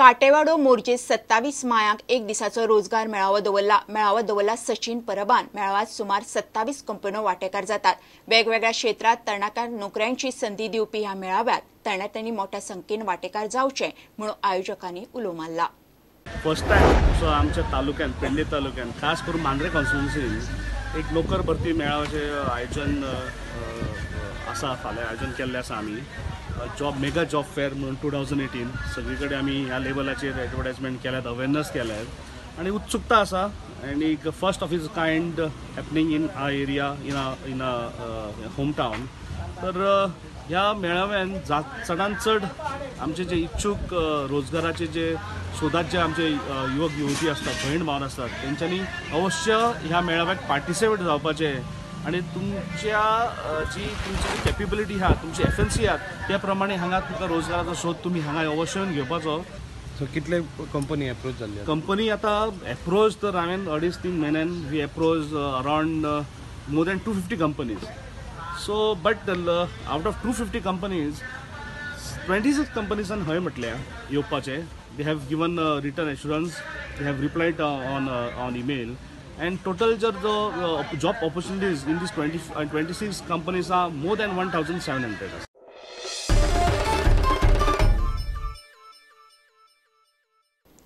काटेवाडो मोरजे 27 मायाक एक दिसाचो रोजगार मेळावो दवरला। मेळावो दवरला सचिन परबान। मेळाव्यात सुमार 27 कंपन्यो वांटेकार जातात। वेगवेगळ्या क्षेत्रात तरणाट्यांक नोकऱ्यांची संदी दिवपी ह्या मेळाव्यात तरणाट्यांनी मोठ्या संख्येन वांटेकार जावचे म्हणून आयोजकांनी उलो मारला। फर्स्ट टायम असो आमच्या तालुक्यान, पेडणे तालुक्यान, खास करून मांद्रे कॉन्स्टिट्युन्सीन एक नोकर भरती मेळाव्याचें आयोजन आसा। फाल्यां आयोजन केल्लें आसा आमी जॉब मेगा जॉब फेअर म्हणून 2018 सगळी कडेन आमी ह्या लेवलाचेर एडवर्टायजमेंट केल्यात, अवेरनस केल्यात आनी उत्सुकता आसा। आनी first of its kind happening in our area, in a home town. तर ह्या मेळाव्यान चडान चड आमचे जे इच्छूक रोजगाराचे जे सोदात जे आमचे युवक युवती आसतात, भयण भाव आसतात, तेंच्यांनी अवश्य ह्या मेळाव्याक पार्टिसिपेट जावपाचें आनी तुमच्या जी तुमची कॅपेबिलिटी आहा, तुमची एफएनसी आहा, त्या प्रमाणे हांगा तुमकां रोजगाराचो सोद तुमी हांगा अवश्य घेवपाचो। सो कितले कंपनी एप्रोच जाल्ली? कंपनी आतां एप्रोच तर हांवें 2.5-3 म्हयन्यान we approach around more than 250 companies. So but out of 250 companies 26 कंपनीजान हय म्हटल्या येवपाचें। They have given written assurance, they have replied on email. And total जर जो job opportunities in this 26 companies are more than 1700.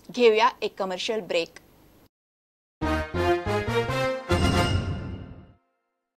घेऊया एक commercial break.